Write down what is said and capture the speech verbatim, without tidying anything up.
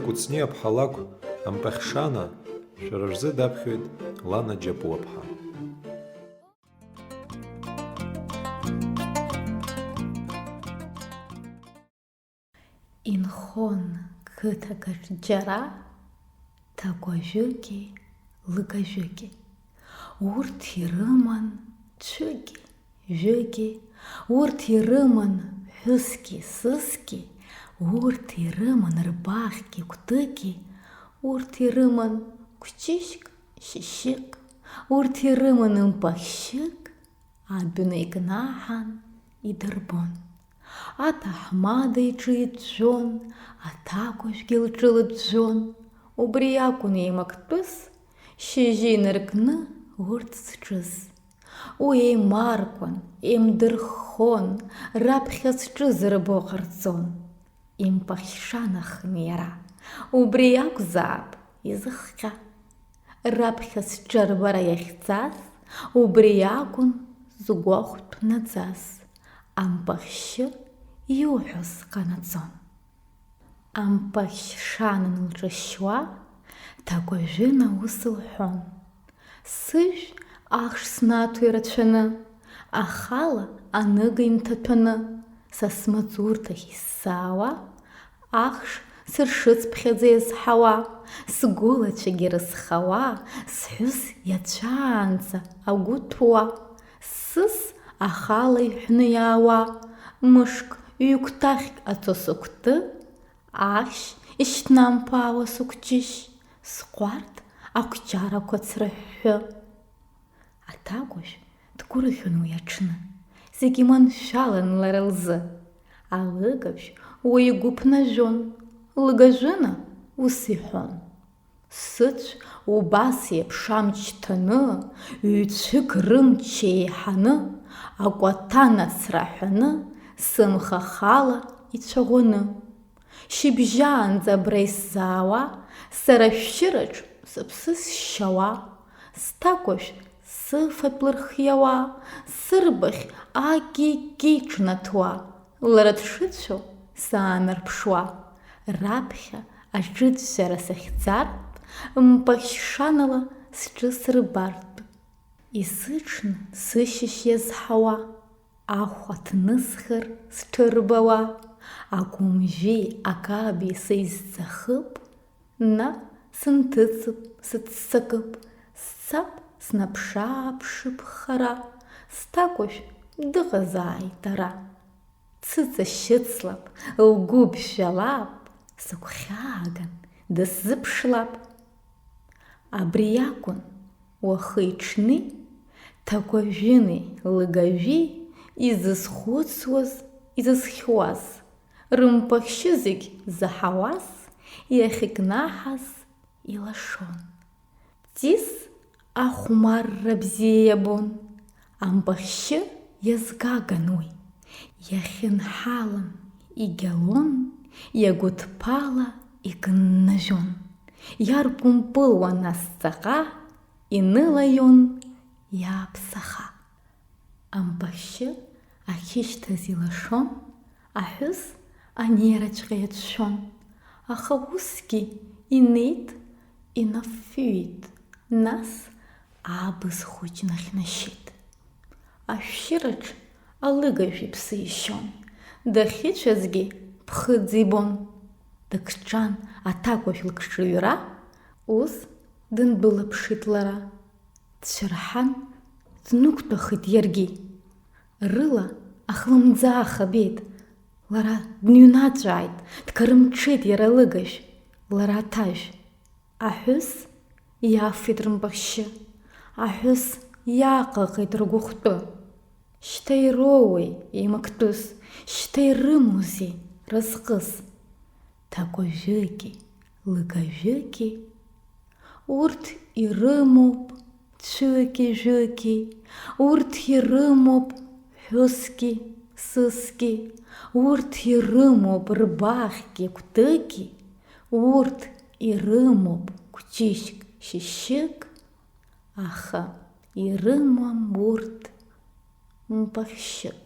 Кәыҵниаԥҳа лакә Ампахьшана шәара рзы даԥхьоит Лана Џьапуаԥҳа. Инхон қыҭак аҿы џьара ҭакәажәыки лыгажәыки. Урҭ ирыман цәыки жәыки, урҭ ирыман ҳәыски сыски, урҭ ирыман рбаӷьки кәтыки, урҭ ирыман кәҷышьк шьышьык, урҭ ирыман мпахьшьык, адәны икнаҳан идырбон. Аҭаҳмада иҿы иӡәӡәон, аҭакәажәгьы лҿы лыӡәӡәон. Убри акәын еимактәыс, шьыжьы инаркны урҭ зҿыз. Уи еимаркуан, еимдырххон, раԥхьа зҿыз рбо ҟарҵон. Импахьшанахын иара, убри акәзаап изыхҟьа. Раԥхьа сҿарбара иахьцаз, убри акәын згәахәтә наӡаз, ампахьшьы иуҳәоз ҟанаҵон. Ампахьшанан лҿышьуа, Ҭакәажәына ус лҳәон. Сыжә ахш снаҭо ирацәаны, ахала аныга инҭаҭәаны, са смаҵурҭахь исзаауа, ахш сыршыцԥхьаӡа иазҳауа, сгәылацәагьы рызхауа, сҳәыс иацәаанӡа агәы ҭәуа, сыс ахала иҳәны иаауа, мышк ҩ-кәтаӷьк ацо сыгәҭы, ахьшь ишьҭнамԥаауа сыкәҷышь, сҟәарҭ ақәҷарақәа црыҳәҳәы. Аҭакәажә дгәырӷьон уи аҽны, зегьы маншәалан лара лзы. Алыгажә уи игәы ԥнажәон, лыгажәына ус иҳәон. Сыцә убас еиԥш амч ҭаны, ҩ-цәык рымч еиҳаны, акәаҭа нацраҳәаны, сымхахала ицәаӷәаны. Шьыбжьаанӡа абра исзаауа, сара ашәшьыраҿ сыԥсы сшьауа, сҭакәажә сыфатә лырхиауа, сырбаӷь аки-ки ҿнаҭуа, лара дшыцәоу саанарԥшуа, раԥхьа аҿыцәара сахьӡартә, мпахьшанала сҿы сырбартә. Исыҽны сышьыжь иазҳауа, ахә аҭнысхыр сҽырбауа, акәымжәи акаби сеизҵахып, наҟ сынҭыҵып, сыццакып, сцап снаԥш-ааԥшып хара, сҭакәажә дыҟазааит ара. Дсыҵашьыцлап, лгәы ԥжәалап, сыгәхьааган дысзыԥшлап. Абри акәын уахи-ҽни, Ҭакәажәыни лыгажәи изызхәыцуаз, изызхьуаз, рымпахьшьы зегь заҳауаз, иахьыкнаҳаз илашон. Ҵис ахәмарра бзиа иабон, ампахьшьы иазгаган уи. Иахьынҳалан игьалон, иагәыҭԥаала икннажьон. Иаркәымпылуан нас ҵаҟа, инылаион иааԥсаха. Ампахьшьы ахьышьҭаз илашон, аҳәыс анеираҵәҟьа иацәшәон, аха усгьы инеит, инафҩит, нас абз хәыҷ нахьнашьит. Ашәшьыраҿ алыгажә иԥсы ишьон, дахьыцәазгьы ԥхыӡ ибон. Дыкҿан аҭакәажә лкҿыҩра, ус дындәылыԥшит лара. Дцәырҳан, днықәтәахит иаргьы. Рыла ахлымӡаах абеит. Лара дныҩнаҵәааит, дкарымҽеит иара лыгажә, лара аҭажә. Аҳәыс иафеит рымпахьшьы, аҳәыс иаҟаҟеит ргәыхәтәы. Шьҭа ироуеи еимактәыс, шьҭа ирымоузеи разҟыс? Ҭакәажәыки, лыгажәыки, урҭ ирымоуп цәыки-жәыки, урҭ ирымоуп ҳәыски, сыски, урҭ ирымоуп рбаӷьки, кәтыки, урҭ ирымоуп кәҷышьк, шьышьык, аха ирымам урҭ мпахьшьык.